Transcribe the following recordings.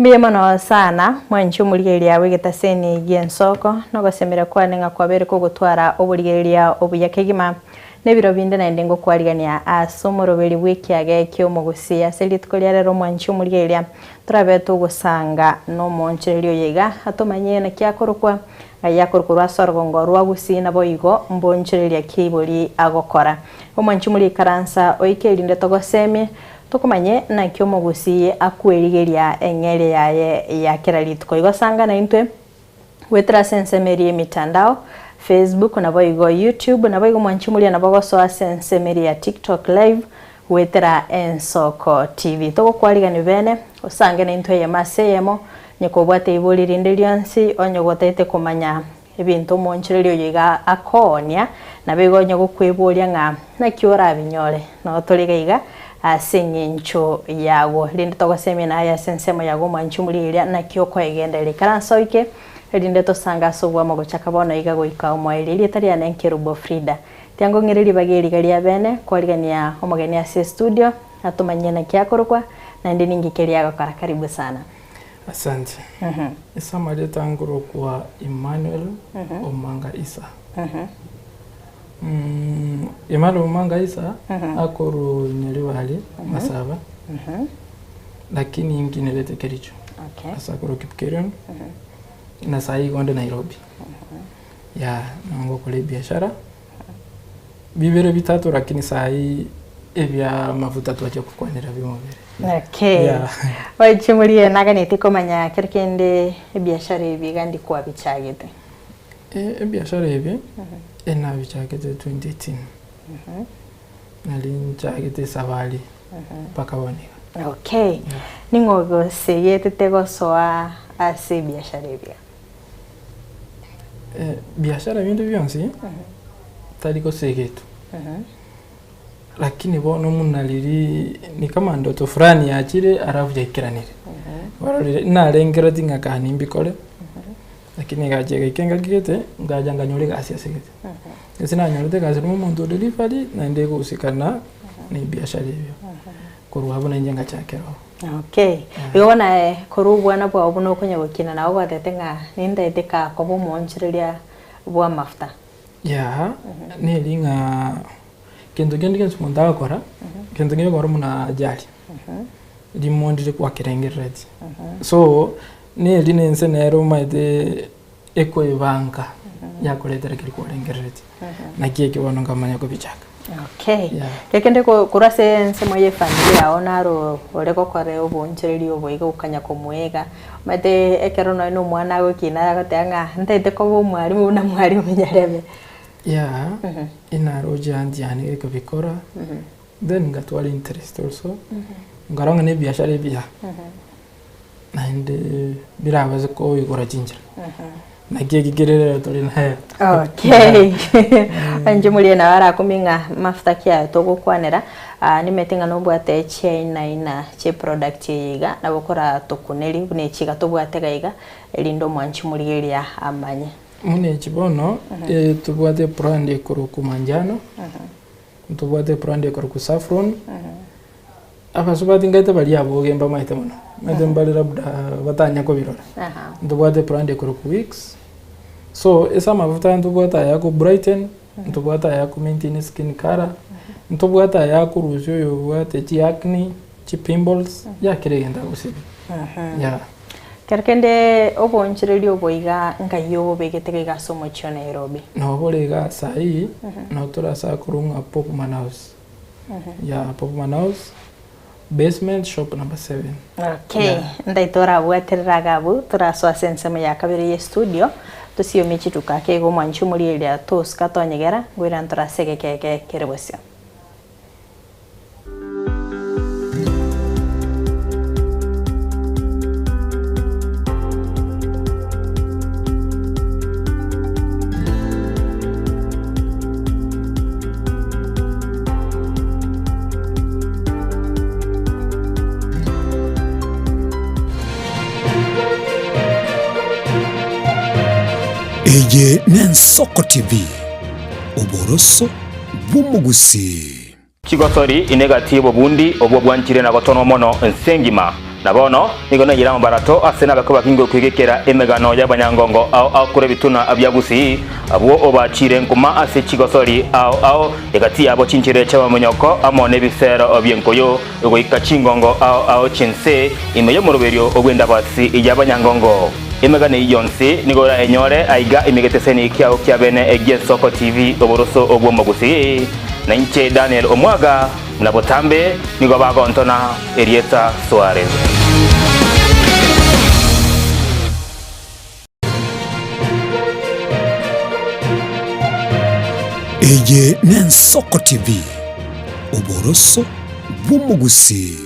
Mbuya mono sana, mwanche omorigereria bw'egetaseni gi'ensoko, na ogosemeria kwane ng'a kwabeire kogotwara oborigereria obuya kegima. Nebiro binde naende ngokwarigania ase omoroberi bw'ekiage ki'omogusii. Ase rituko ria rero omwanche omorigereria, torabe togosanga nomoonchoreria oyo iga, atomanye naki akorokwa, ng'ai akorokwa ase orogongo rwa gusii naboigo mbonchoreria ki bori agokora. Omwanche omoriikaransa oike erinde togosemie, Tokomanye naki omogusii akwerigeria eng'eria yaye ya kera rituko. Igo sanga naintwe goetera ase ensemo eria y'emitandao, Facebook naboigo YouTube, naboigo mwanche moria nabo gosoa ase ensemo eria ya TikTok live goetera Ensoko TV. Togokwarigani bene osange naintwe eyemo ase eyemo, onye kobwate ibori rinde rionsi, onye gotagete komanya Ebinto omoonchoreria oyo iga akoonia, nabo igo onye gokweboria ng'a naki orabinyore, noo tore iga iga ase eng'encho yago. Rende togosemia naye ase ensemo yago omwanchi omoria eria naki okoegendereria. Ikaransa oike, erinde tosange ase obwamo gochaka bono iga goika omoerio. Erieta riane Nkerubo Frida. Tiangong'ire ribaga eri iga ria bene, kwarigania omogeni ase estudio, atomanyie naki akorokwa, naende ninki keria agokora. Karibu sana. Asante. Ase amarieta nkorokwa Emmanuel Omanga Isa. Emmanuel Omanga Isa akorwa Nyaribari, Masaba, lakini nkinerete Kericho. Okay. Ase akorwa Kipkerion, na sahi igo nde Nairobi. Yeah, nabo ngokora ebiashara, bibere bitato lakini sahi ebia amafuta twachia gokwanera bia omobere. Okay. Yeah. Oiche morie naganetie komanya kero kende ebiashara ebi iga ndi kwabichagete. Eh, ebiashara ebi enabichagete 2018 nari nchagete esabari mpaka bono iga. Okay. Yeah. Ning'o ogoseyetete gosoa ase ebiashara ebi? Biashara binde bionsi tari gosegetwa, lakini bono muna riria ni kama ndoto fulani yachire alafu yaikeranire. Warorire narengereti ng'a kaa nimbikore, lakini egacha egaika engaki gete, ngacha nkanyora egasi ase gete. Ase nanyorete egasi nabo omonto o delivery naende egohusikana na ebiashara ebio. Korwa abwo nainche ngachakera oo. Okay. Igo bono aye korwa obwana bwao buna okonya gokina nabo gwatebete ng'a nintaete ka koba omoonchoreria bw'amafuta. Yah, neri ng'a kento kende gionsi omonto agokora, kento kegokora buna ajali, rimo ndire gwakerengereretie. So, neri na ense nere omanyete ekoebanga yakoretera keria kwarengereretie. Naki ekio bono nkamanya kobichaka. Okay. Yeah. Gekende ko- korwa ase ensemo ya efamiri yao naro ore gokora oboonchoreria obo iga okanya komoega, omanyete ekero nonye na omwana agokina agoteba ng'a ntaete koba omwalimu buna mwalimu nyarebe. Yeah, inaroche aunty yane gekobikora, then ngatwara interest also, nkarora ng'a na ebiashara ebiya, naende birabase koigora chinchera. Naki eki kere rero tore naye. Okay. Inche morie nabo arakumie ng'a mafuta ki aya togokwanera, ah, nimanyete ng'a nobwate chiaina aina chie product eye iga, nabo okoratokunerie buna echi iga tobwate iga iga, erinde omwanchi morigereria amanye. Buna echi bono, eh, tobwate ebrand ekorokwa manjano, ntobwate ebrand ekorokwa saffron, Abasubati ngaete baria aboge mbamaete mono, maete mbare labda batanya kobirora. Aha. Ntobwate brand ekorokwa Wicks, so ase amafuta aya ntobwate aya ako brighten, ntobwate aya ako maintain skin colour, ntobwate aya akorusia oyo obwate chi acne, chi pimples, ya kera egento agosibia, yeah. Kero kende oboonchoreria obo iga nkai obobegete iga ase omochie o Nairobi. Nabo bore iga sahii, nabo tore ase akorwa ng'a Popman House. Yeah, Popman House, basement shop number 7. Okay, Yeah. ndaito orabwaterere iga abwo, torasoa ase ensemo ya kabere ye studio, tosiomie chituko ake iga omwanchi omorieria tosuka tonyegera, ngoirana tore ase egeka eke kere bosio. Eye n'Ensoko TV, oboroso bw'omogusii. Chigosori inegati y'obobundi obwo bwanchire na gotonwa mono ense engima. Na bono nigo naiyire amabarato ase nabekwe bakinge okoigekera emegano y'abanyangongo ao ao korwa ebituna bia Gusii, abwo obachiire nkuma ase chigosori ao ao, egati yabo chinchera chi'amamonyoko amo nebisero bi'enkoyo, goika chingongo ao ao chi'ense, ime y'omoroberio bw'endabasi y'abanyangongo. Emegano eyio yonsi nigo orayenyore aiga ime egeteseni kiao kia bene gi'Ensoko TV, oboroso bw'Omogusii. Na inche Daniel Omwaga, buna botambe nigo bagontona erieta Suarez. Eye n'Ensoko TV, oboroso bw'omogusii.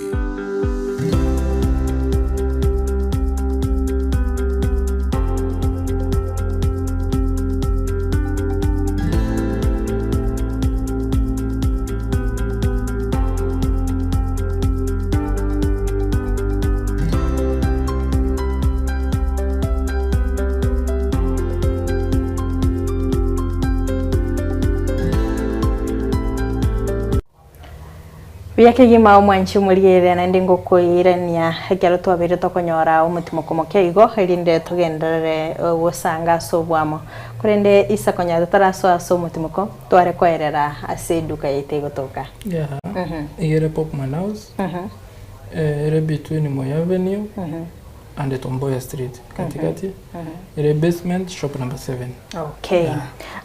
Buya kegima omwanchi omorigerere naende ngokoirania ekero twabeire tokonyora omotimoko moke igo erinde togenderere gosanga ase oboamo. Korende ise konya totarasoa ase omotimoko tware koerera ase eduka yaito egotoka. Yeah, iga ere Popman House, ere between Moi Avenue and Tom Mboya Street katikati, ere basement shop number 7. Okay.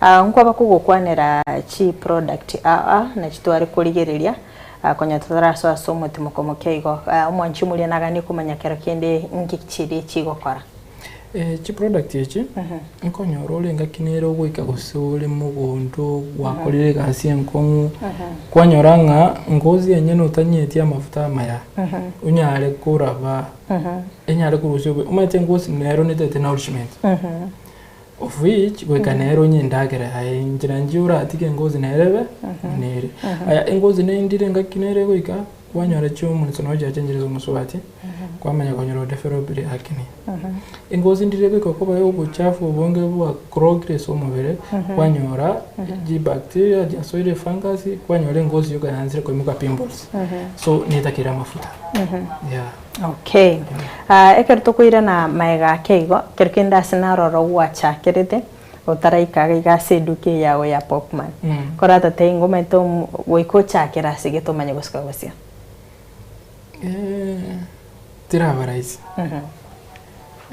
Ah, nkwaba kogokwanera chi product aa nachi tware korigereria ah, konya totarasoa ase omotimoko moke igo. Ah, omwanchi omoria naganie komanya kero kende nki chiria chigokora. Chiproduct echi, nkonyora ore engaki nere ogoika gose ore mogondo gwakorire egasi enkong'u, kwanyora ng'a ngozi enyene otanyeti amafuta amaya, onyare koraba, enyare korusia obo omanyete ngozi nero netagete nourishment, of which goika nere onye endagera yaye inchera nchi oratige engozi nere ebe nere. Aya engozi nendire engaki nere egoika. Kwanyora chiomoniso nabo chiachenchire ase omosubati, kwamanya konyora odevelopire acne. Engosi ndire goika koba obochafu obonge bwa clogged ase omobere, kwanyora chibacteria chiasoire efungus, kwanyora engosi yoka yaanzire koimoka pimples. So netakire amafuta. Yeah. Okay. Ah, ekero tokoirana maega ake igo, ekero kende ase naroro gwachakerete, Otaraika iga iga ase eduka eye yago ya Popman, koratatei ng'a omanyete goika ochakere ase gete omanye gosuka gosia. Tiraba rahisi.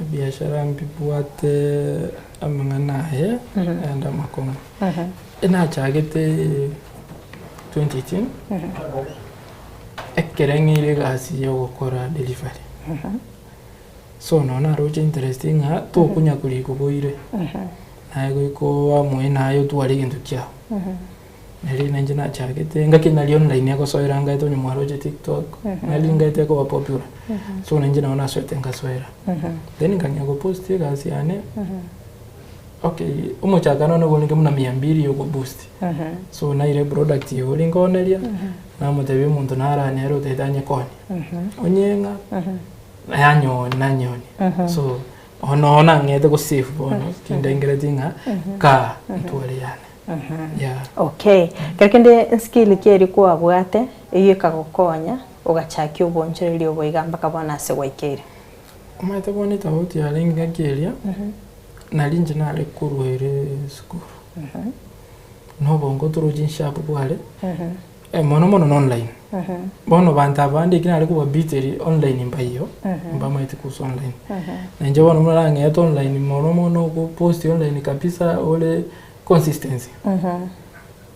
Ebiashara mbibwate amang'ana aye naende amakong'u. Nachagete 2018, ekere ng'eire egasi ya ogokora delivery. So nonya naroche interest ng'a tokonya korika oboire, naye goika oamue naye otware egento kiao. Nari nainche nachagete, engaki nari online egosoera ngaete onye mwaroche tiktok, nari ngaete ekoba popular, so nainche nabo nasoete ngasoera. Then nkang'ea gopost egasi yane, okay omochakano one orenge buna mia mbili ya okoboost, so naira eproduct igo rinkoneria, namotebia omonto nare nere otagete anyekonye, onye ng'a. Nanyoni nanyoni so ono nang'ete go save bono tindengereti ng'a kaa ntware yane yeah. Okay, kero kende nskill ki eria kwabwate eyio ekagokonya ogachakia obonchoreria obo iga mpaka bono ase gwaikeire? Omanyete bono etofauti yarenge engaki eria, nari inche nare korwa ere esukuru, na obongo toroche nsharp bware. Mono mono na online. Bono banto abande ekio nare kobabiteri online mbaiyo, mbamaeti kuhusu online. Na inche bono buna narang'ete online mono mono ogopost online kabisa ore consistency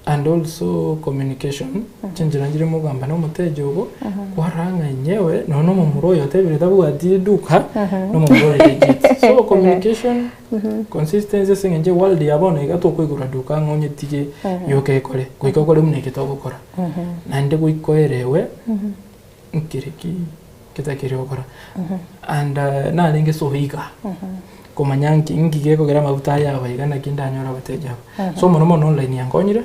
and also communication, chinchera nchire mogamba na omoteja ogo, kwarora ng'a enyewe nonya na omomura oyo otebire tabwati eduka, na omomura ore legit. So communication. Consistency ase eng'encho eworld ya bono iga tokoigora duka ng'a onyetige yoka ekore, goika okore buna eke togokora. Naende goika oerewe nkere ki ketakeri gokora. And narenge so eager komanya nki nki gekogera amaguta aya aba iga naki ndanyore abateja aba. So mono mono online yankonyire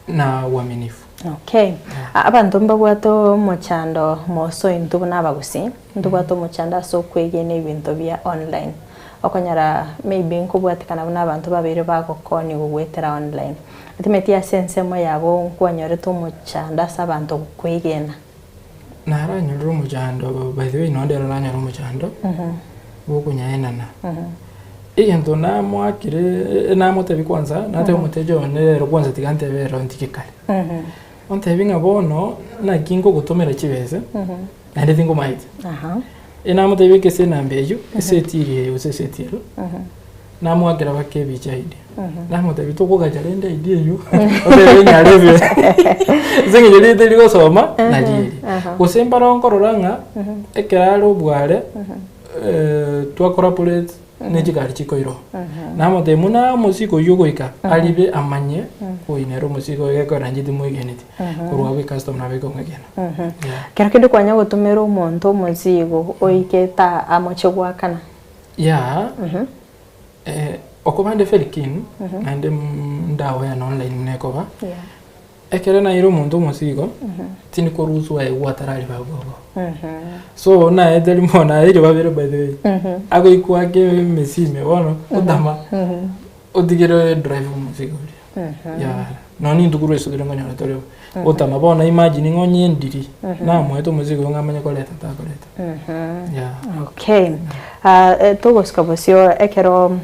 na uaminifu. Okay. Abanto mbabwate omochando moso intwe buna abagusii, ntobwate omochando ase okwegena ebinto bia online. Okonyora maybe nkobwatekana buna abanto babeire bagokonigwa goetera online. Otimeti ase ensemo yago nkwanyorete omochando ase abanto gokwegena? Naranyorire omochando by the way nonye ndero nanyora omochando bwokonyaenana. Egento namoakire namotebia kwanza, natebia omoteja one rero kwanza tiga ntebe ero ntige kare. Ontebia ng'a bono naki ngogotomera chibese naende tingomaeti. Enamotebia ekese enamba eyio, ase etiri eye gose ase eti ero, namoakera mpaka ebicha ID. Namotebia tokogacha rende ID eyio, otebe enyare ebe ase eng'encho riria teri gosoma nari eri. Gose mbare nkorora ng'a ekero are obware twa collaborate ne chigari chikoirwa. Namotebia buna omosiko oyio ogoika aribe amanye oyo nere omosiko oyo gekogera inche timwegeneti korwa abwo ecustomer nabo ekong'egena. Yeah. Kero kende kwanya gotomera omonto omozigo oike ta amoche goakana. Yeah, okoba nde very keen naende ndaware na online buna ekoba. Ekero naeire omonto omosigo, tindi koruhusu aegwe atarariba abwo abwo. So naete rimo naeire babere by the way, agoikwa ake emesime bono, otama, otigere drive omosigo oria. Yeah, nonye intwe korwa esukuru nkonyora tore bo, otama bono imagine ng'a onye ndiri, namoete omosigo oyo ng'a amanye koreta takoreta. Yeah. Okay. Togosuka bosio ekero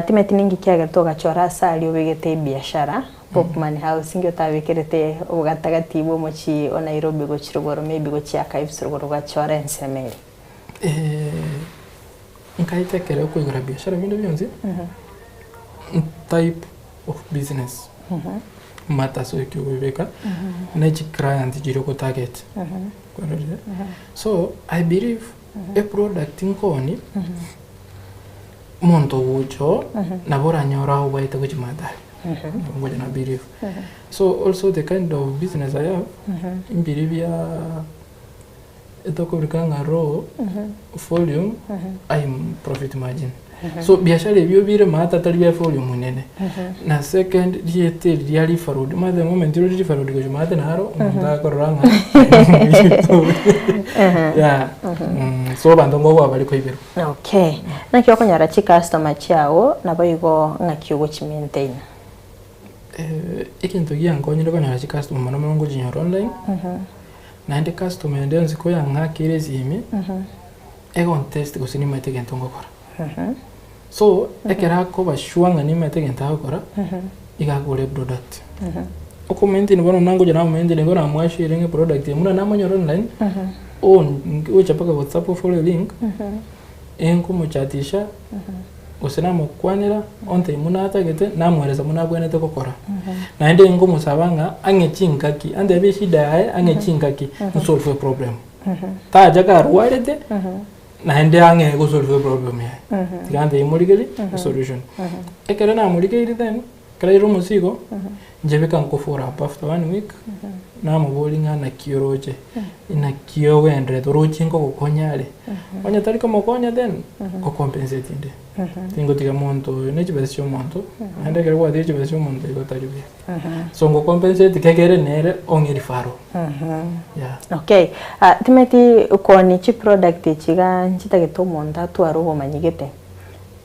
timeti ninki kiagerete ogachora ase aria obegete ebiashara. Popman House inki otabekerete obogatagati bw'omochie o Nairobi gochia rogoro maybe gochia Archives rogoro ogachora ensemo eria? Nkaete ekero okoigora biashara binde bionsi, type of business matters oike okoibeka, ne chiclient chiria ogotarget, kwarorire? So I believe eproduct nkoni. Omonto ogocha oo nabo oranyore aoboete gochia Mathare, nabo ngocha na believe. So also the kind of business I have, mbiri bia etokorika ng'a low volume high profit margin. So biashara ebio bire maate atari bia volume nene. Na second rieta eri ria River Road, omanyete the moment ore River Road gochia maate naro, omonto akorora ng'a yeah, so abanto nkoboa bare koiberwa. Okay. Naki okonyora chicustomer chiago naboigo ng'aki ogochi maintain? Egento giankonyire konyora chicustomer mono mono ngochinyora online, naende customer ende yonsi koyang'akire esimi, egontest gose nimanyete egento ngokora. So, ekero akoba sure ng'a nimanyete egento agokora, iga akogora eproduct. Okomaintain bono buna ngocha namomaintain igo namoassuring ng'a eproduct eye buna namonyora online, ogocha mpaka whatsapp ofollow elink, enkomochatisha, gose namokwanera, ontebia buna atagete, namoeresa buna abwenerete gokora. Naende nkomosaba ng'a ang'e chingaki, antebie eshida yaye, ang'e chingaki, nsolve eproblem. Tacha karwarete. Naende ang'e gosolve eproblem yaye. Tiga antebie morigerie esolution. Ekero namorigeire then, ekero aire omosigo, inche beka nko follow up after one week, namoboria ng'a naki oroche, naki ogendererete, oroche nkogokonya are? Onye tari komokonya then, nko compensate inde. Tingotiga monto oyo ne chibesa chia omonto, naende ekero gwatigire chibesa chia omonto igo tari buya. So nko compensate kegere nere ong'e referral. Yeah. Okay, ah, timeti koni chiproduct echi iga nchitagete omonto atware obomanyi gete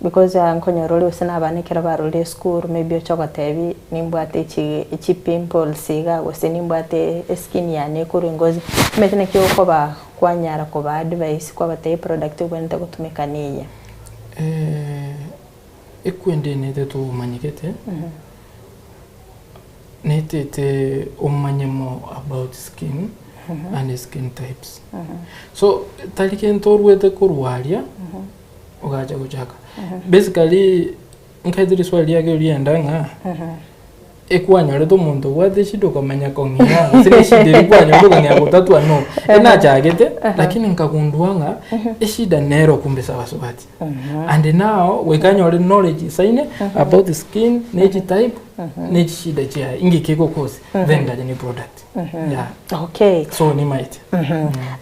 because ah, nkonyora ore gose na abana ekero barure esukuru maybe oche ogotebi nimbwate echi chipimples iga gose nimbwate eskin yane ekorwa engozi, omanyete naki okoba kwanyara koba advise kwabatebia eproduct obwenerete gotumeka neye. Ekwendenete tobomanyegete, netete omanye more about skin and skin types. So tari gento orwete korwa aria ogacha gochaka. Basically nkaete riswali riake rienda ng'a ekwanyorete omonto obwate eshida okamanya kong'ea gose ne eshida eria kwanyorete okang'ea gotatua no. Enachagete lakini nkagundua ng'a eshida nero kumbe ase abasubati. And now goika nyore knowledge isaine about the skin ne chitype ne chishida chiaye inki kegocause then ngacha ne product. Yeah. Okay. So nimaete.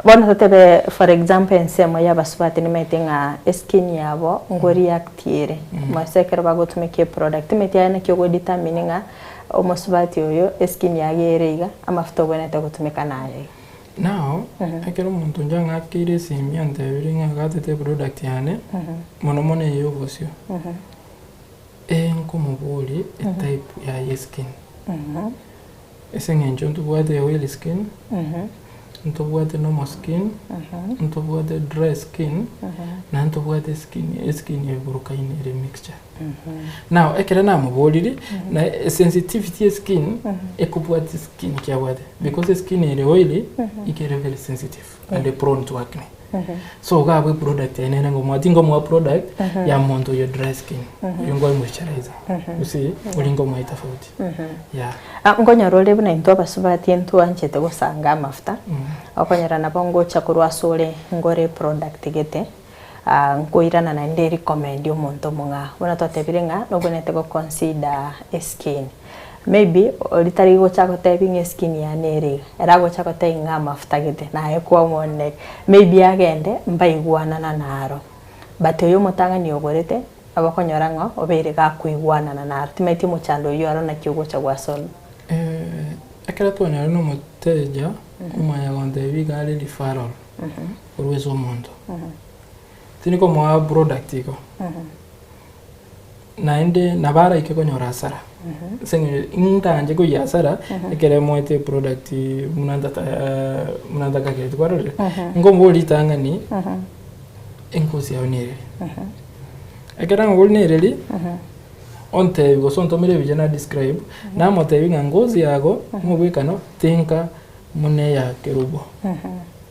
Bono totebe for example ensemo ya abasubati nimaete ng'a eskin yabo ngo react ere mase ekero bagotumeka eproduct timanyeti aye naki ogo determine ng'a omosubati oyo eskin yaye ere iga amafuta obwenerete gotumeka naye iga. Now, ekero omonto onde ang'akeire esimi antebirie ng'a gatete eproduct yane, mono mono eye ya obosio, nkomoborie etype yaye ya eskin. Ase eng'encho ntobwate oily skin, Ntobwate normal skin, ntobwate dry skin, na ntobwate skin eskin eburukaine ere mixture. Now ekero namoborire, na sensitivity ya eskin ekobwati skin ki abwate because eskin ere oily iga ere very sensitive and prone to acne. So iga abwo eproduct yaye nere ngomoa tingomoa product ya monto oyo dry skin, oyio nkoe moisturizer, you see oria nkomoa etofauti yeah. Ah, nkonyora ore buna intwe abasubati ntwanchete gosanga amafuta, okonyora nabo ngocha korwa asore ngore eproduct gete, ah, nkoirana naende erecommend omonto omong'ao. Buna twatebire ng'a nobwenerete go consider eskin. Maybe oria tari gocha agotebi ng'a eskin yane ere iga, ere agocha agotebi ng'a amafuta gete naye kwang'onire. Maybe agende mbaigwanana naro, but oyo omotang'ani ogorete nabo okonyora ng'a obeire gakoigwanana naro. Timanyeti omochando oyio aro naki ogocha gwasolve. Ekero twanyorire na omoteja omanya gontebia iga are referral korwa ase omonto, tindi komoa product igo. Naende nabo araike konyora hasara, ase eng'encho intanche koyia hasara ekero emoete eproduct buna ntata buna ntakagereti kwarorire? Nkomoboria ritang'ani engosi yao nereri, ekero namoboria nereri, ontebia gose ontomere ebicha na describe, namotebia ng'a ngozi yago mobwekano tinka buna eya kerubo.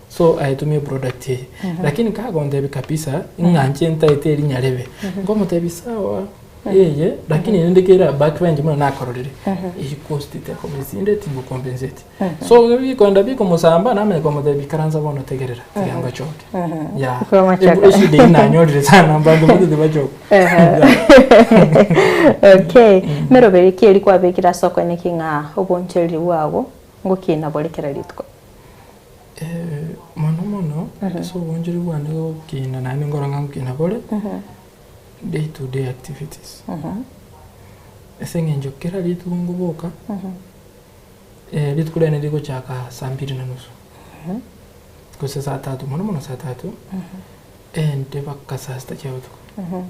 So aye tumia eproduct eye. Lakini kagontebia kabisa ng'a inche ntaete erinyarebe, nkomotebia sawa eye lakini rende kera backbench buna nakororire, eye cost tekomesinde tingocompensate. So bikoenda bikomosamba namanya komotebia ikaransa bono tegerera tiga ngochoke. Yeah. Komochoka. Eshida eyio nanyorire sana mbanto bato tibachoka. Okay, meroberi ki eria kwabekire ase okoeneki ng'a obonchereri bwago ngokina bore kera rituko? Mono mono ase obonchori bwane gokina naende nkorora ng'a ngokina bore day to day activities. Ase eng'encho kera rituko nkoboka, rituko riane rigochaka saa mbiri na nusu, gose saa tatu, mono mono saa tatu, ende mpaka saa sita chia botuko.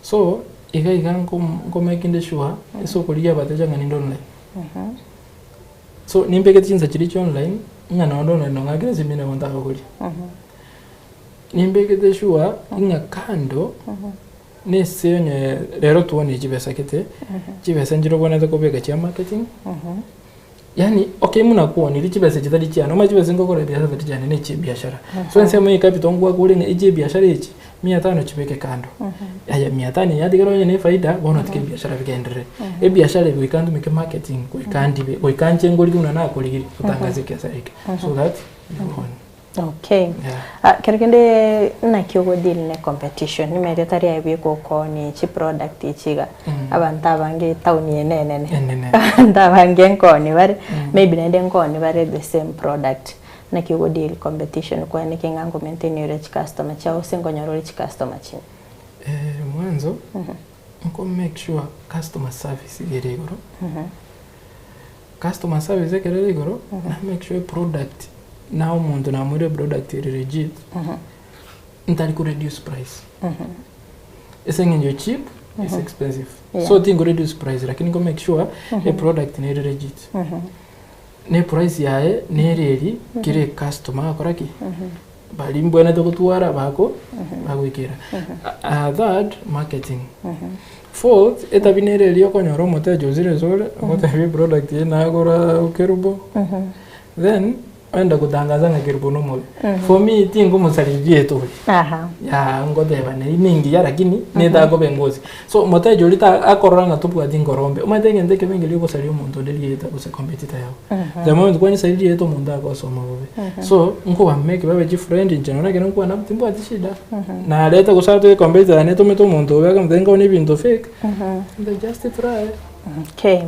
So, iga iga nko nkomakinde sure ase okorigia abateja ng'a ninde online. So nimbegete chinsa chiria chia online, ng'a nonye online nong'akere esimi nabo ntakogoria. Nimbegete sure ng'a kando na ase onye rero twonie chibesa gete, chibesa nchire obwenerete kobeka chia marketing, yaani okay buna kwonirie chibesa chitari chiane, omanye chibesa nkogora ebiasara chitari chiane na echia ebiashara. So ensemo eye capital ngwakore ng'a echia ebiashara echi, mia tano chibeke kando, aya mia tano eye yatigara onye na efaida, bono tiga ebiashara bigenderere. Ebiashara ebi goika ntumeke marketing, goika ndibe, goika nche ngorigwe buna nakorigirie, totangaze ekiasara eke, so that you own. Okay. Yeah. Ah, kero kende naki ogo deal ne competition nimaete tari aye bweka okooni chiproduct echi iga abanto abange etown eye nenene Enene. abanto abange nkooni bare maybe naende nkooni bare the same product naki ogo deal competition kwane ki ng'a nko maintain ore chicustomer chiago gose nkonyora ore chicustomer chinde. Mwanzo nko make sure customer service iga ere igoro, customer service ekero ere igoro na make sure eproduct na omonto namoire eproduct ere legit ntari ko reduce price ase eng'encho cheap is expensive so tinko reduce price lakini nko make sure eproduct nere legit. Ne price yaye nere eria kera ecustomer agokora ki? Baria mbwenerete gotwara bako bagoikera. Third, marketing. Fourth, etabi nere eria okonyora omoteja osire ase ore, ogotebia eproduct eye nagora kerubo, then oenda gotangaza ng'a kerubo nomobe. For me tinkomosariria etori. Yah ngoteba neri nengiya lakini netakoba engosi. So omoteja oria ta akorora ng'a tobwati nkorombe, omanyete egento ekebe nkeria ogosaria omonto onde rieta gose competitor yago. The moment kwanyesaria rieta omonto agosoma bobe. So, nkoba make babe chifriend inche nonya ekero nkwana nabo timbwati shida. Nareta gose atoe competitor yane etomete omonto obe akamotebia nkaone ebinto fake, they just try. Okay.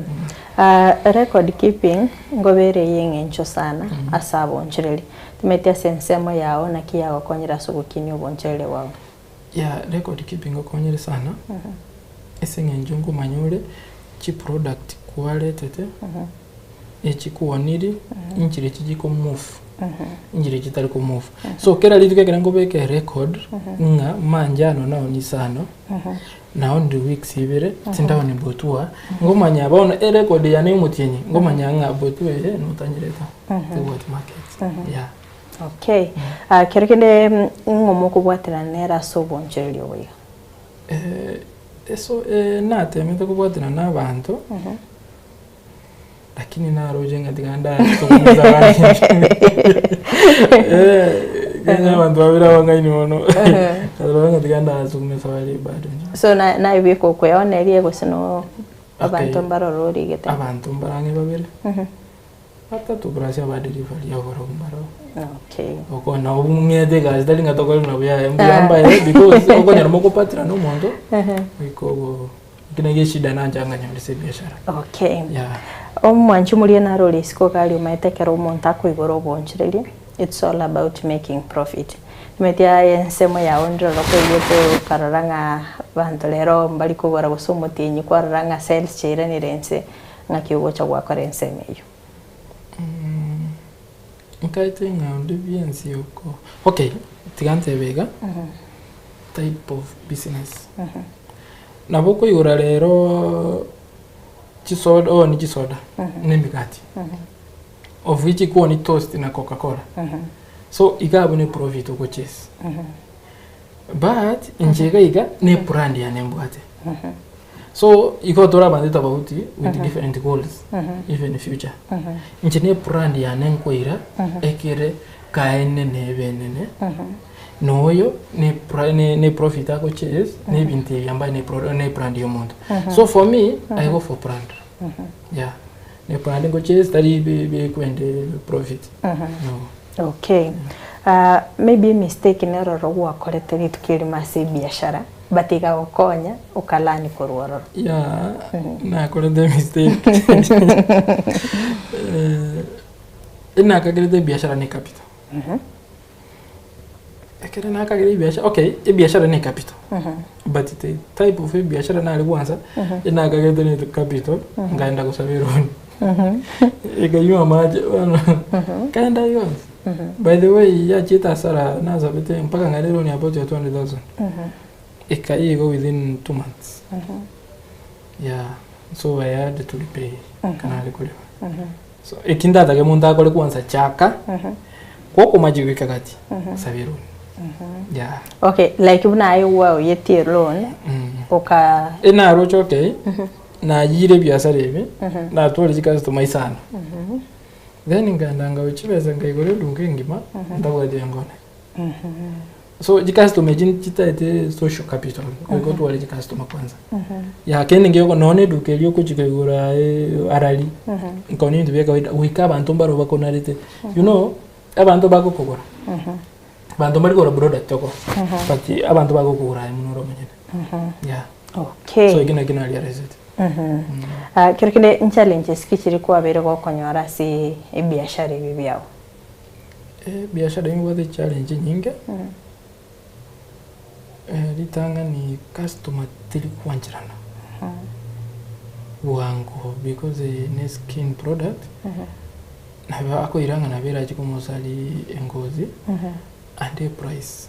Record keeping ngobe ere eye eng'encho sana ase abonchereri. Timanyeti ase ensemo yao naki yagokonyire ase ogokinia obonchereri bwao. Yeah, record keeping ngokonyire sana, ase eng'encho nkomanya ore chiproduct kwaretete, echi kwoniri, inchire echi chikomove. Nchire chitari ko move. So kera rituko ekero nkobeka erecord ng'a manjano naoni isano, naonire weeks ibere, tindaoni botua, ngomanya bono erecord yane ya omotienyi, ngomanya ng'a botua eye notanyerete, tebwati market, yeah. Okay. Ah, kero kende ng'o mokobwaterana nere ase obonchoreria obo iga? Eso natemete kobwaterana na abanto, Lakini naroche ng'a tiga ndatokomeza abande. Eh, kenya abanto babere abang'aini mono. Nkarora ng'a tiga ndasukumesa bare bado. So na naye bweka okweoneria gose no abanto Okay. mbaroro origete? Abanto mbarang'e babere. Batato plus aba delivery abarobwo mbaroo. Okay. Okona obung'ete egasi tari ng'a tokore nabo yaya mbuya mbaye because okonyora mokopatira na omonto goika obo Eki nakio eshida nancha nganyore ase ebiashara. Okay. Yeah. Omwanchi omoria naro ore isiko iga aria omanyete ekero omonto akoigora obonchoreria, it's all about making profit. Omanyete aye ensemo yao ndire oro koigwete okarora ng'a abanto rero mbari kogora gose omotienyi kwarora ng'a sales chiairanire inse, ng'aki ogocha gwakora ensemo eyio? Nkaete ng'a onde bwensi oko, okay, tiga ntebe iga, type of business. Nabo okoigora rero chisoda oonie chisoda na emegati, of which ikwonia toast na coca cola, so iga abwo ne profit ogochase. But inche iga iga ne ebrand yane mbwate. So igo tore abanto tofauti with different goals even future. Inche ne ebrand yane nkoira ekere kaenene ebe enene. Na oyo ne pra- ne ne profit ago chase na ebinto ebi ambaye ne pro ne brand ya omonto. So for me, I go for brand. Yeah. Ne brand ngo chase tari bi bikwende profit. No. Okay. Ah, maybe emistake nero ororo gwakorete rituko erimo ase ebiashara but ekagokonya oka learn korwa ororo. Yeah, nakorete emistake. Eh, nakagerete ebiashara ne capital. Ekero nakagera ebiashara, okay, ebiashara ne capital, but the type of ebiashara nare gwansa, enakagerete ne capital, nkaenda gosaba eloan. Ekanywa amache bono, nkaenda yonsi. By the way, yachiete hasara nasabete mpaka nkare eloan about ya 200,000. Ekaiya igo within 2 months. Yeah, so I had to repay, kanare koreba. So eki ndatake monto akore kwansa chaka, gokomachi goika gati, saba eloan. Yeah. Okay, like buna aye gwaoyetie loan, oka Enaroche okay, nayire ebiasara ebi, natware chicustomer isano. Then nkaenda nkawa chibesa nkaigora eduka engima, ntabwati engone. So chicustomer echi nchitaete social capital, goika otware chicustomer kwanza. Yeah, kende ngeoko nonye na eduka eria ogochia koigora arari, nkaona ebinto bia kawaida, goika abanto mbaro bakonarete. You know, abanto bagokogora, abanto mbari kogora product oko, but abanto bagokogora aye buna ore omonyene. Yeah. Okay. So ekio nakio narealisete. Ah, kero kende nchallenges ki chiri kwabeire gokonyora ase ebiashara ebi biago? Ebiashara nimbwate challenge enyinge, ritang'ani customer teri kwancherana bwango because ne skin product, nabo akoira ng'a nabo erache komosari engozi ande eprice.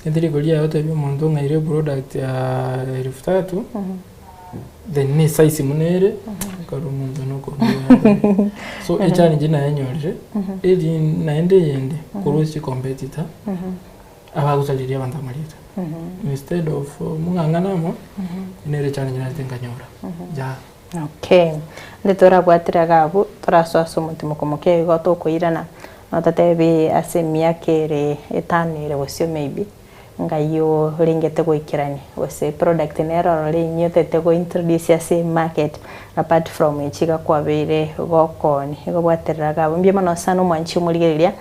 Gento rigori riaye otebie omonto ng'a ira eproduct ya elfu tatu, then ne esize buna ere, ekero omonto nokoruga. So echallenge nayenyorire, eri naende eyende, korwa ase chicompetitor, abagosariria abanto amarieta. Instead of mong'ang'ane amo, nere echallenge narete nkanyora, yeah. Okay, inde torabwatire iga abwo, torasoa ase omotimoko moke igo tokoirana, nototebi ase emiaka ere etano ere gose maybe, ng'ai orengete goikerania, gose product nere ororo enyia otagete go introduce ase emarket apart from echi iga kwabeire gokoonia. Igo bwaterera iga abwo. Mbuya mono sana omwanchi omorigereria,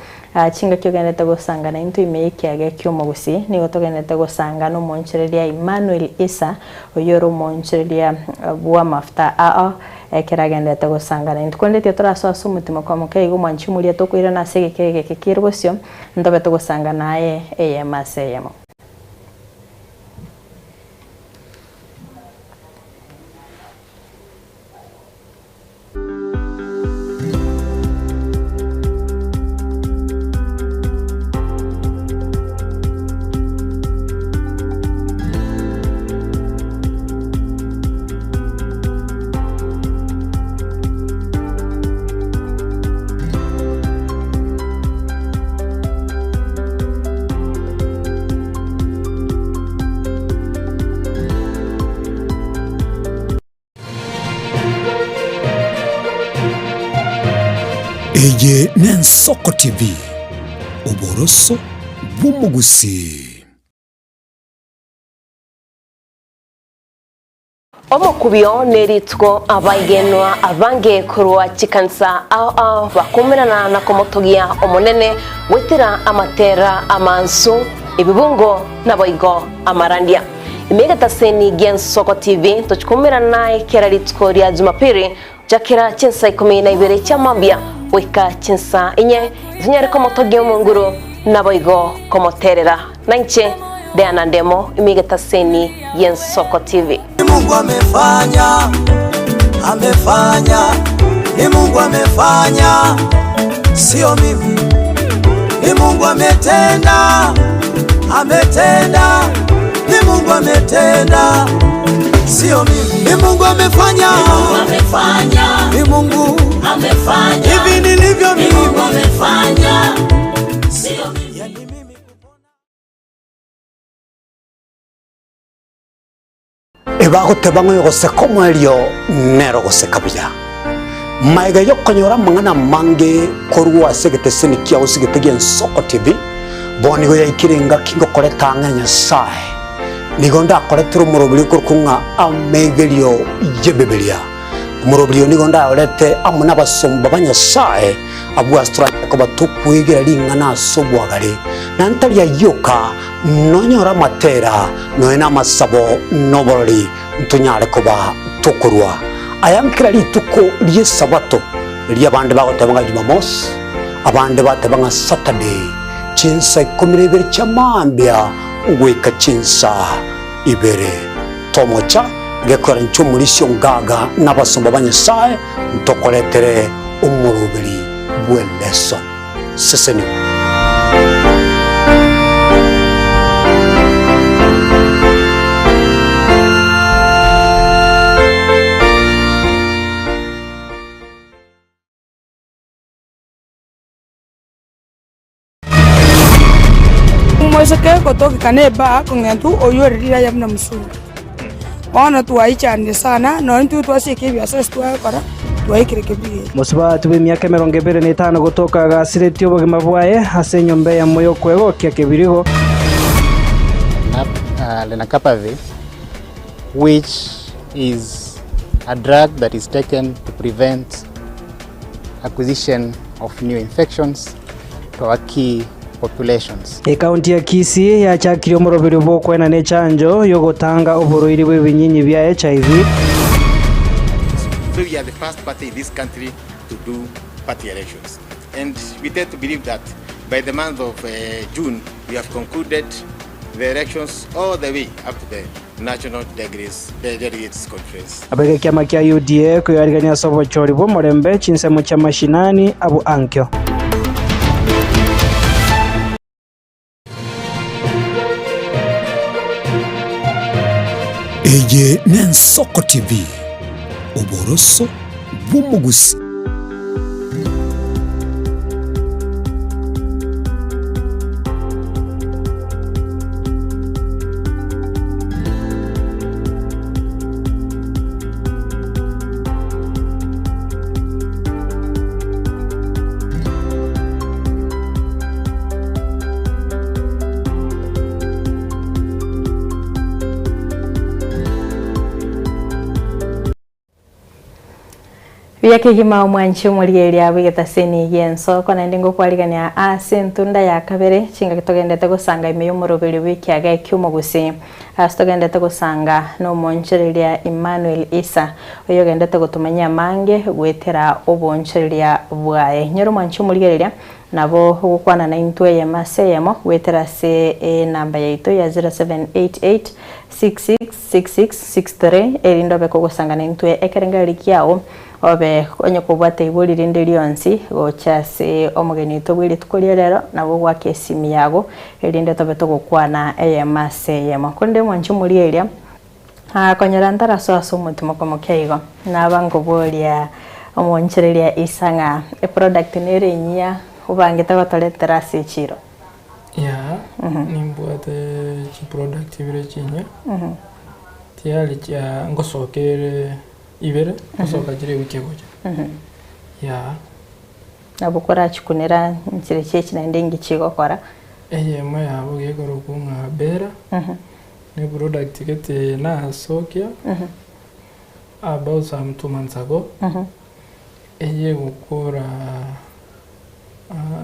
chingaki ogenderete gosanga naintwe ime y'ekiage kia omogusii, nigo togenderete gosanga na omoonchoreria Emmanuel Issa, Oyio ore omoonchoreria bw'amafuta ao, ekero agenderete gosangana intwe. Korende tiga torasoe ase omotima kwa moka iga omwanchi omoria tokoirana ase egeka egeke kere bosio, ntobe togosangana aye eyemo ase eyemo. Eye n'Ensoko TV, oboroso bw'omogusii. Omokubio nerituko abaigenwa abange korwa chikanisa ao ao bakumerana na komotogia Omonene goetera amatera amansu, ebibungo naboigo amarandia. Ime egetaseni gi'Ensoko TV tochikumerana naye kera rituko ria Jumapili Chakera chinsa ikomi na ibere chia mambia goika chinsa inye, tonyare komotogia Omonguru, naboigo komoterera. Nainche Diana Ndemo, ime egetaseni gi'Ensoko TV. Ni Mungu amefanya, amefanya, ni Mungu amefanya, sio mimi. Ni Mungu ametenda, ametenda, ni Mungu ametenda, sio mimi. Ni Mungu amefanya, ni Mungu amefanya, ni Mungu amefanya, hivi nilivyo mimi, Mungu amefanya, sio mimi. Yani mimi Ebagoteba ng'a oyogoseka omoerio nere ogoseka buya. Magega y'okonyora amang'ana amange korwa ase egeteseni kiao ase egete gi'Ensoko TV, bono nigo yaikire engaki ngokoreta ang'e Nyasae. Nigo ndakoretere omoroberi okorokwa ng'a Amegerio y'Ebibilia. Omoroberi oyo nigo ndayorete amo nabasomba ba Nyasae, abwo ase toranyare koba tokwegera ring'ana ase obwagare, na ntari ayio oka, Nonyore amatera, nonya namasabo, na oborori, ntonyare koba tokorua aya nkera rituko ri'Esabato, erio abande bagoteba ng'a Jumamosi, abande bateba ng'a Saturday, chinsa ikomi na ibere chia mambia goika chinsa ibere. Tomocha gekogera inche omorisia o ngaga na abasomba ba Nyasae ntokoretere omoroberi bw'eleson. Sesenigwa. Omoiseke gotokeka neba kong'entu oyio ore riraya buna musungu. Bono twaichanire sana, nonya intwe twasieka ebiasara ase twagokora, twaikire kebiri eke. Mosubati bw'emiaka emerongo ebere na etano gotoka agasiretie obogima bwaye ase enyomba eyemo y'okwegokia kebirigo. Lenacapavir, which is a drug that is taken to prevent acquisition of new infections to our key populations. Ekaunti ya Kisii yachakirie omoroberio bw'okoenana echanjo y'ogotanga oborwaire bw'ebinyinyi bia HIV. So we are the first party in this country to do party elections. And we tend to believe that by the month of uh, June, we have concluded the elections all the way up to the National Delegates, Delegates Conference. Abeke ekiama kia UDA koyarigania ase obochori bw'omorembe chinsemo chia mashinani abwo ankio. Eye n'Ensoko TV, oboroso bw'omogusi. Buya kegima omwanchi omorigereria bw'egetaseni gi'ensoko naende ngokwarigania ase entunda ya kabere chingaki togendete gosanga ime y'omoroberio bw'ekiaga eki'omogusii ase togendete gosanga nomonchereria Emmanuel Issa oyogendete gotomanyia amange goetera obonchereria bwaye. Nyora omwanchi omorigereria nabo ogokwana naintwe eyemo ase eyemo goetera ase enamba yaito ya 0788 666663 erinde obe kogosanga naintwe ekerengererio kiao, obe onye kobwata ibori rinde rionsi gocha ase omogeni oito bwe rituko ria rero, nabo goaka esimi yago, erinde tobe togokwana eyemo ase eyemo. Korende mwanche omoria eria, konyora ntarasoa ase omotimoka omoke igo, naba nkoboria omoonchoreria Isa ng'a eproduct nere enyia obangete gotoretera ase echiro. Yah, nimbwate chiproduct ibere chinyia, tiyari chia ngosoka ere ibere, ngosoka chire ewiki egocha, yah. Nabo korachikunera nchire chiechi naende inki chigokora. Eyemo yabo gekorokwa ng'a Bera, ne product gete nasokia about some 2 months ago, eye egokora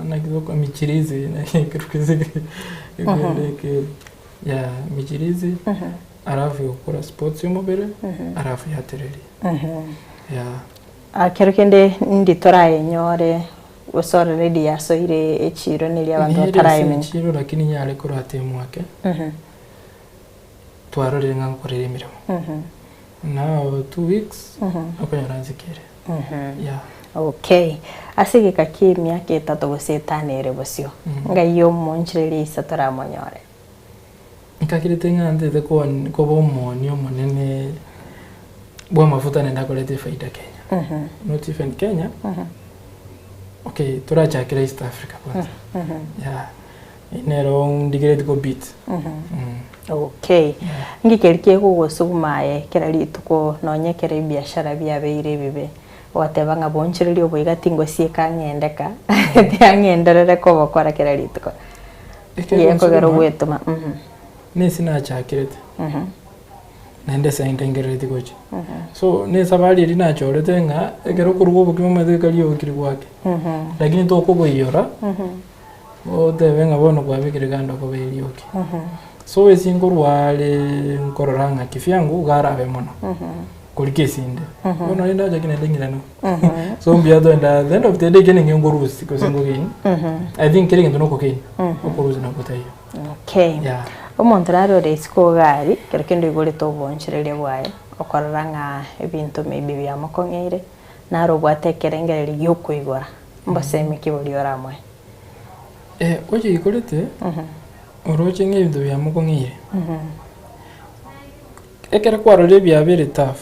naki toko michirizi ya michirizi alafu egokora sports y'omobere alafu yatereria yeah. Kero kende ndi torayenyore gose already yasoire echiro neria abanto Nere ase batarayemenya. echiro lakini nyare korata emwake twarorire ng'a nkorera emeremo now 2 weeks okonyora nsikire yeah. Okay. Ase egeka kia emiaka 3 gose 5 ere bosio, ngai omoonchereria isa toramonyore. Nkakirete ng'a ntete koba omoonia omonene bwa amafuta naende akoreta efaida Kenya. Not even Kenya. Okay, torachakera East Africa kwanza. Yeah. Nero ndigereti go beat. Okay. Ngikeri kegogosuguma aye kera rituko nonye ekero ebiashara biabeire ebibe ogoteba ng'a bonchereria oboiga tingosieka ng'endeka tiang'enderere kobokora kera rituko. Gekogera ogwetoma. Nesi nachakirete. Naende ase ndengerereti gochia. So nesabari eri nachorete ng'a ekero okoruga obokima omanyete ekari obokiri bwake. Lakini tokoboiyora otebe ng'a bono kwabekire kando okoba erioki. So ase nkorware nkorora ng'a kivyangu iga arabe mono korika esinde. Bono rende nachaki naende ng'irane. So mbuya toenda at the end of the day kende nkorusia gose nkogain. I think kera egento nokogain, okorusia nabo taiyo. Okay. Yeah. Omonto nare ore isiko iga aria, ekero kende oigorete oboonchoreria bwaye, okorora ng'a ebinto maybe biamokong'eire, naro obwate ekerengererio gia okoigora, mbosemi ki boria oramoe? Oyoigorete, oroche ng'a ebinto biamokong'eire, ekero kwarorire biabeire tough,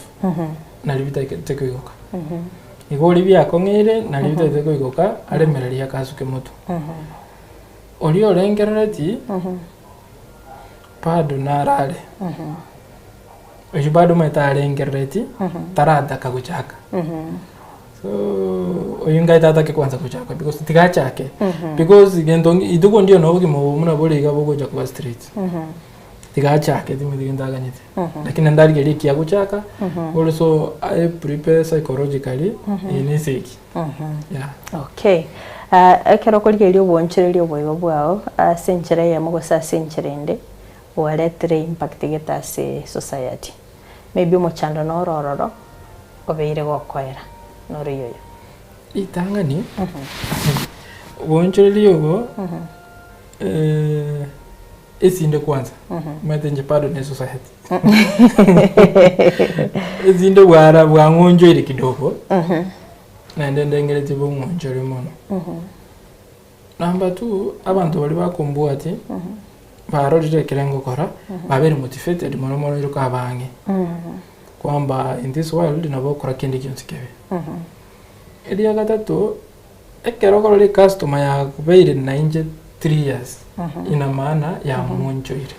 nario bitagete koigoka. Igo oria biakong'eire, nario bitagete koigoka, aremererie akasuke motwe. Oria orengerereti, bado narare. Oyio bado omanyete arengerereti, tarataka gochaka. So, oyio ngai tatake kwanza gochaka because tiga achake. Because gento rituko ndio na obogima obo buna bore iga bogocha koba straight. Tiga achake timanyeti gento aganyete. Lakini naende arigereria ekiya agochaka, also aye prepare psychologically, eye na esegi. Yeah. Okay. Ekero okorigereria oboonchoreria oboigo bwao ase enchera eyemo gose ase enchera ende, bwaretire impact gete ase society. Maybe omochando noro ororo, obeire gokoera, noro oyoyo. Ritang'ani, oboonchoreria obo, esinde kwanza, omanyete inche bado ne society. Esinde bwara bwang'onchoire kidogo, naende ndengeretie bong'onchore mono. Number two, abanto baria bakombwati, barorire ekere ngokora, babeire motivated mono mono ere koba ang'e. Kwamba in this world nabo okora kende gionsi kebe. Eria gatato, ekero okorora ecustomer yabeire nainche 3 years, ina maana yamwonchoire.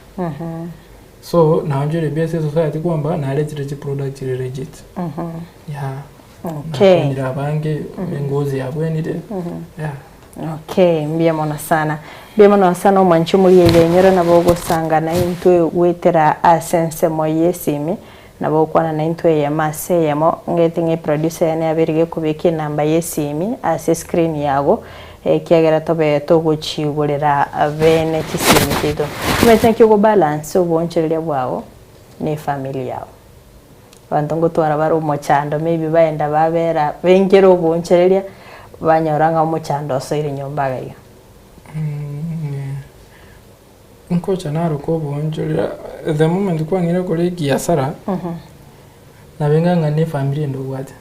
So naonchoire buya ase esociety kwamba naretire chiproduct chire legit. Yeah. Nakonyire abange, engozi yabwenire. Yeah. Okay, mbuya mono sana. Mbuya mono sana omwanchi omoria iga enyoro nabo ogosangana intwe goetera ase ensemo y'esimi, nabo ogokwana naintwe eyemo ase eyemo, ng'ete ng'a eproducer yane yabeire gekobeka enamba y'esimi ase escreen yago, ekiagera tobe togochigorera bene chisimi chiaito. Omanyete naki ogobalance oboonchoreria bwao na efamiri yao. Abanto ngotwara bare omochando maybe baenda babera baingera oboonchoreria, banyora ng'a omochando osoire nyomba iga iga. Nkocha naroka oboonchoreria, the moment kwang'eire gokora ebiasara, nabe ng'a ng'a na efamiri ende obwate,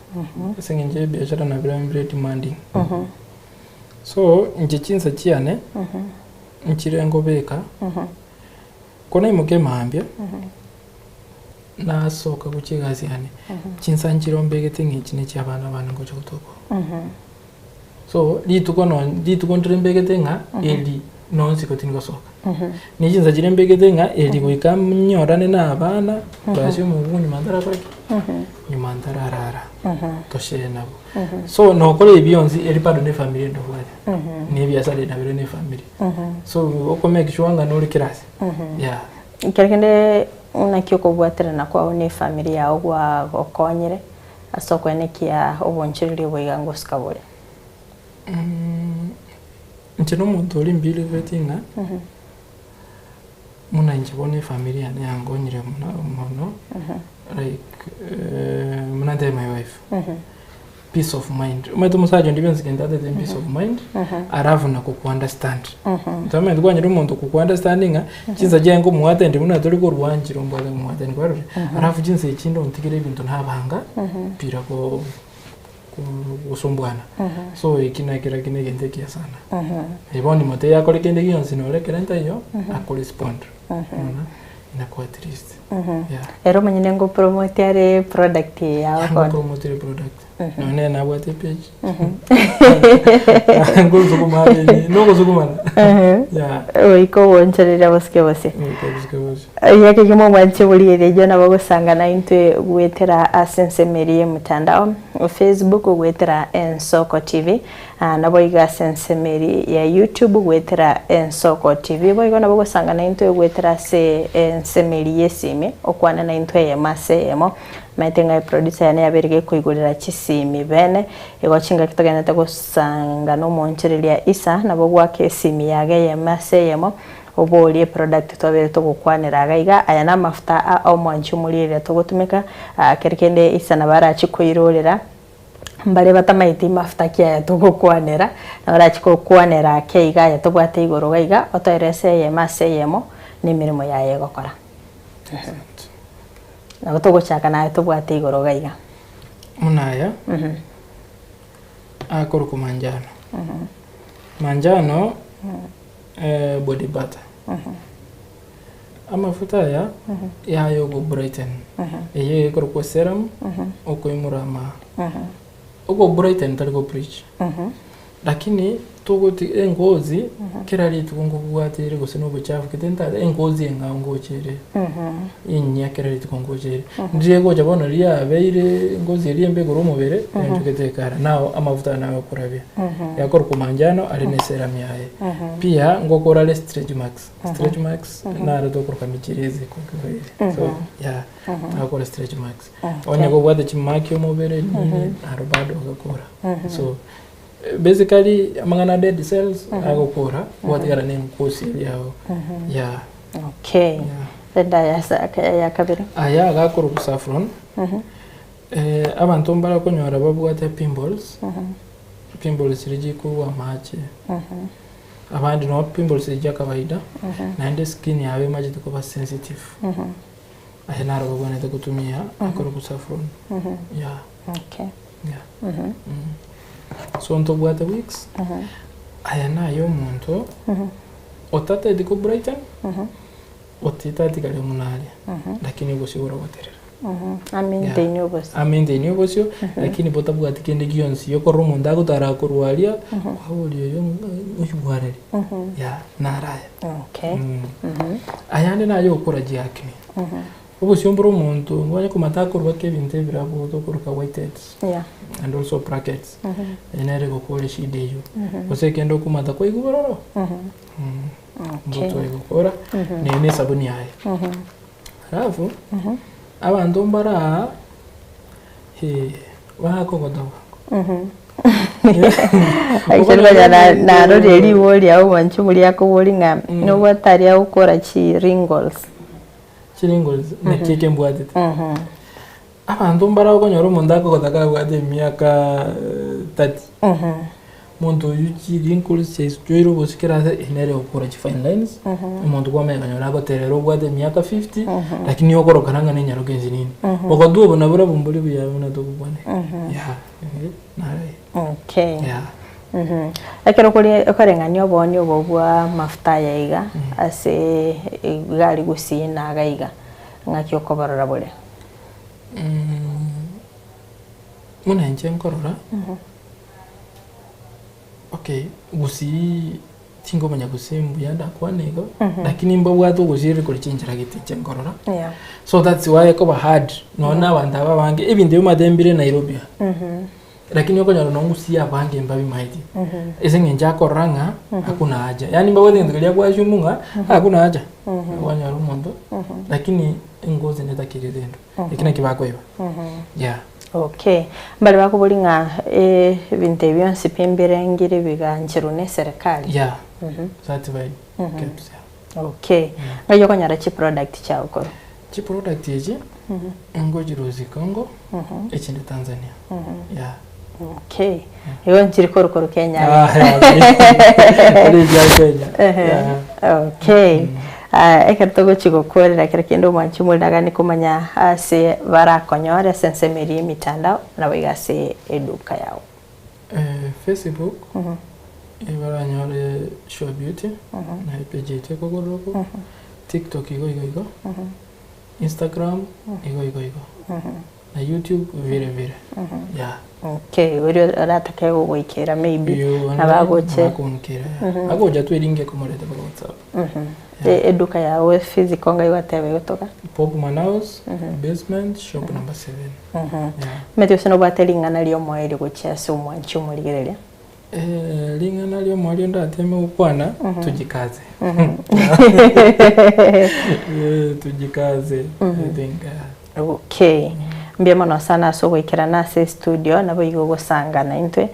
ase eng'encho ebiashara nabio bire demanding. So, inche chinsa chiane, nchire nkobeka, ko naimoka emambia, nasoka gochia egasi yane, chinsa nchire mbegete ng'a echi nechi abana bane ngocha gotoka. So, rituko nonye rituko ndire mbegete ng'a eri nonsi ko tindi gosoka. Ne chinsa chiria mbegete ng'a eri goika nyorane na abana, plus omokungu nyuma ntarakora ki? Nyuma ntararara toshare nabo. So nokora ebi bionsi eri bado ne efamiri ndobwate. Na ebiasara ebi nabire ne efamiri. So oko make sure ng'a nore kera ase. Yeah. Ekero kende naki okobwaterana kwao na efamiri yao gwagokonyire ase okoenekia obonchereri obo iga ngosika bore? Inche na omonto oria mbiribeti ng'a buna inche bono efamiri yane yangonyire mono mono like buna ntebe my wife peace of mind omanyete omosacha onde bwensi gento atete peace of mind alafu na goku understand ntomanyete kwanyora omonto ogoku understand ng'a chinsa chiaye nkomoattend buna tori korwa nchire ombwate nkomoattend kwarorire alafu chinsa echi nontigere ebinto nabanga bila ko. Gosomboana. So eki nakio lakini egento ekiya sana. Aye bono mote yakore kende gionsi nore ekero ntaiyo akorespond. Unaona? Inakuwa at least. Yeah. Ere omonyene ngopromote are product eye yao Yeah, bono. ngopromote product. Nonye nere nabwate epage. Ngosukuma are ime, nogosukumana. Yeah. Goika obonchoreria bosike bose. Goika bosike bose. Erio kegima omwanche borigereria erio nabo ogosangana intwe goetera ase ensemo eria y'emotandao, Facebook goetera Ensoko TV, naboigo ase ensemo eria ya YouTube goetera Ensoko TV. Boigo nabo ogosangana intwe goetera ase ensemo eria y'esimi, okwane naintwe eyemo ase eyemo, omanyete ng'a eproducer yane yabeire gekoigorera chisimi bene, igo chingaki togenderete gosangana omoonchoreria Isa, nabo goaka esimi yago eyemo ase eyemo, Oborie eproduct twabeire togokwanera iga iga, aya namafuta a omwanchi omorieria togotumeka, keri kende isa nabo arachie koirorera, mbare batamaeti mafuta ki aya togokwanera, nabo arachie gokwanera ake iga aya tobwate igoro iga iga, otoerese eyemo ase eyemo, na emeremo yaye egokora. Nabo togochaka naye tobwate igoro iga iga. Buna aya, akorokwa manjano. Manjano. Body butter. Amafuta aya yaya ogo brighten. Eye ekorokwa serum okoimora ama. Ogo brighten tari go bleach. Lakini togoti engozi kera rituko nkobwate ere gose na obochafu gete ntate engozi eng'ao ngocha ere. Enyia kera rituko ngocha ere. Ndiria egocha bono riabeire engozi eria embe igoro omobere yaonchogete ekara. Nao amafuta aya naye okorabia. Yakorokwa manjano are ne serum yaye. Pia ngokora are stretch marks. Stretch marks naro tokoroka michirizi kwa Kiswahili. So yeah, agokora stretch marks. Onye kobwate chimaki omobere nini naro bado ogakora. So basically amang'ana a dead cells agokora gwatigara ne engosi eria yao. Yeah. Okay. Renda ya kabere. Aya agakorokwa saffron. Abanto mbarakonyora babwate pimples, pimples chiria chikorwa amache, abande nabo pimples echi chia kawaida, naende skin yabo emachete koba sensitive, aye naro babwenerete gotumia akorokwa saffron, yeah. Okay. Yeah. So ntobwate weeks, aya naye omonto otateti ko brighten, otitatigari buna aria, lakini obosio boragoterera. Amaintain obosio. Amaintain obosio, lakini botabwati kende gionsi. Okorora omonto agotara korwa aria, kwaboria oyo oywo arari? Yeah, naro aya. Okay. Ayande naye okora chiacne. Obosio mbore omonto ngwanye komata akorwa ake ebinto ebirabu tokoroka white heads and also brackets. Eye nere egokora eshida eywo. Gose ekende okomata kwaigwa bororo. Mboto egokora, neye ne esabuni yaye. Alafu, abanto mbare aa, eh, bakogota bwango. Actually konya narorire ribo riao mwanche oboria akobori ng'a nobwate aria agokora chi wrinkles. Chi wrinkles naki eke mbwatete. Abanto mbare okonyora omonto akogota kabwate emiaka 30. Omonto oyio chirinkoris chiaischoire obosio kera ase eye nere ogokora chi fine lines, omonto kwamanya konyora agoterera obwate emiaka 50, lakini okorokana ng'a nenyaroka ensinini. Ogotu obo nabo barabwo mbori buya buna togokwana iga, yeah, eh, naro ayio. Okay. Yeah. Ekero kore okoreng'ania obooni obo bwa amafuta aya iga, ase iga aria gusii na iga iga, ng'aki okoborora bore? Buna inche nkorora. Okay, gusii Tingomanya gose mbuya ndakwane igo, lakini mbabwate ogosireri kore chinchera gete inche nkorora. Yeah. So that's why ekoba hard nonya na abanto aba abange, ebinto ebi omanyete mbire Nairobi aa. Lakini okonyora nonye gusii abange mbabimaeti. Ase eng'encho akorora ng'a hakuna haja. Yaani mbabwate egento keria agoassume ng'a hakuna haja. Kwanyora omonto, lakini engozi netakire rende. Eki nakio bakoiba. Yeah. Okay. Mbare bakoboria ng'a ebinto ebi bionsi pi mbirengire bigancherwa na eserekari? Yeah. Certified KEBS, yeah. Okay. Ng'ai okonyora chiproduct chiago korwa? Chiproduct echi ngochirusia Congo, echinde Tanzania. Yeah. Okay. Igo nchiri korwa korwa Kenya Ah, yeah. Eri chia Kenya. Yeah. Okay. Ah, ekero togochia gokorera kera kende omwanchi omoriri aganie komanya ase barakonyore ase ensemo eria y'emitandao nabo iga ase eduka yao. Eh, Facebook ebaranyore Sure Beauty na epage yaito ekogorwa oko TikTok igo igo igo Instagram igo igo igo na YouTube vile vile yeah. Okay, oria oratake gogoikera maybe Oyo nabo agoche agonkera agocha tu eringi ekomoreta mpaka WhatsApp. Eduka yao physical ngai gwateba egotoka? Pop Manaus basement shop number 7. Yeah. Omanyete gose nobwate ring'ana riomoerio gochia ase omwanchi omorigereria? Eh, ring'ana riomoerio ndateme gokwana tujikaze. Eh, tujikaze. I think Okay. Mbuya mono sana ase ogoikerana ase estudio naboigo ogosangana intwe.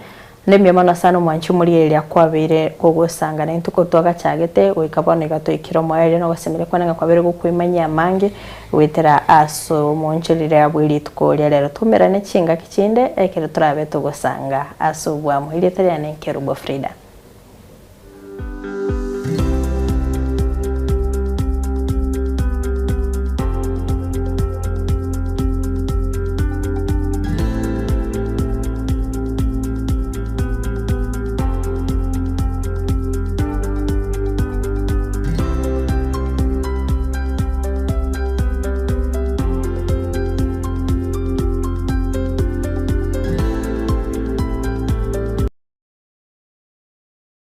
Naende mbuya mono sana omwanchi omorigereria kwabeire kogosangana intwe korwa twagachagete goika bono iga toikire omoerio na ogosemeria kwane ng'a kwabeire gokoimanyia amange goetera ase omoonchorere bwe rituko ria rero. Toumerane chingaki chinde ekero torabe togosanga ase obwamo. Erieta riane Nkerubo Frida.